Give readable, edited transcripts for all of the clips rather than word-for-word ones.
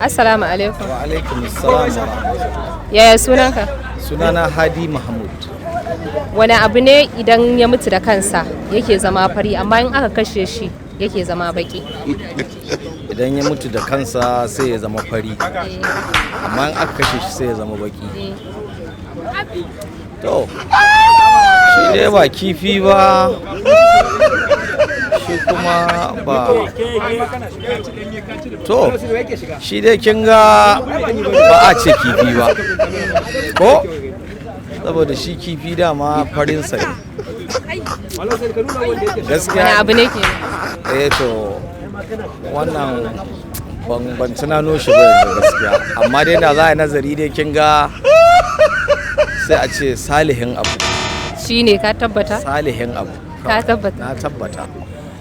Assalamu alaikum. Wa alaikum assalam wa rahmatullah. Yaya sunanka? Sunana Hadi Mahmud. Wani abu ne idan ya mutu da kansa yake zama fari, amma in aka kashe shi yake zama baki? Idan ya mutu da kansa sai ya zama fari, amma in aka kashe shi sai ya zama baki. To, shi dai ba kifi ba, shi kuma ba. To, shi dai kin ga ba a ce kifi ba. Ko? Saboda shi kifi dama farinsa ne. Wani Gaskiya abu ne ke? Eh to, wannan ban tunano shi ba yanzu gaskiya, amma dai da za a yi nazari dai, kin ga sai a ce salihin abu. Shi ne, ka tabbata? Salihin abu. Ka tabbata? Na tabbata.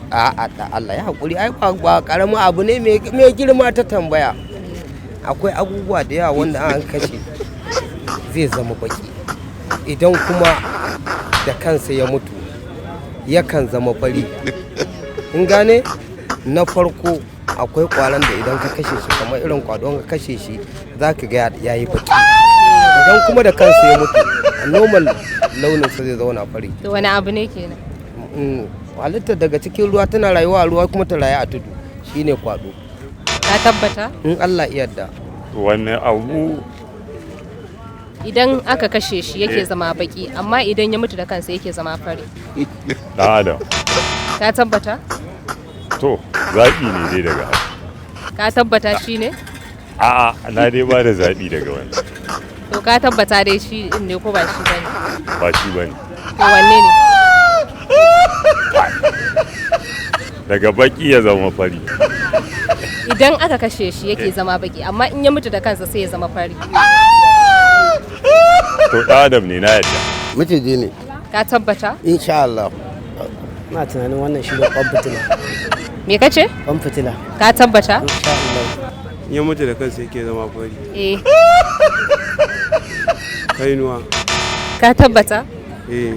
A'a, da Allah ya haƙuri, ai ba ƙaramin abu ne mai girma ta tambaya. Akwai abubuwa da yawa wanda an kashe zai zama baki, idan kuma da kansa ya mutu yakan zama fari. In gane na farko, akwai ƙwaron da idan ka kashe shi, kamar irin ƙwadon ka kashe shi, za ka ga ya yi baki. Idan kuma da kansa ya mutu, normal launinsa zai zauna fari. To, wani abu ne kenan? Halittar daga cikin ruwa, tana rayuwa a ruwa kuma ta rayu a tudu, shine kwado. Ka tabbata? In Allah ya yarda. Wani abu? Idan aka kashe shi yake zama baki, amma idan ya mutu da kansa yake zama fari. Dan adam. Ka tabbata? To, zaɓi ne dai daga abu. Ka tabbata shi ne? A'a, na dai ba da zaɓi daga wani. To, ka tabbata dai shi din ne ko ba shi bane? Ba shi bane. To, wanne ne? Daga baki ya zama fari. Idan aka kashe shi yake zama baki, amma in ya mutu da kansa sai ya zama fari. To, dan adam ne, na yadda. Maciji ne. Ka tabbata? Insha Allah. Na tunanin wannan shi ne kwan fitila. Me kace? Kwan fitila. Ka tabbata? Insha Allah. Ya mutu da kansa yake zama fari? Eh. Kainuwa. Ka tabbata? Eh.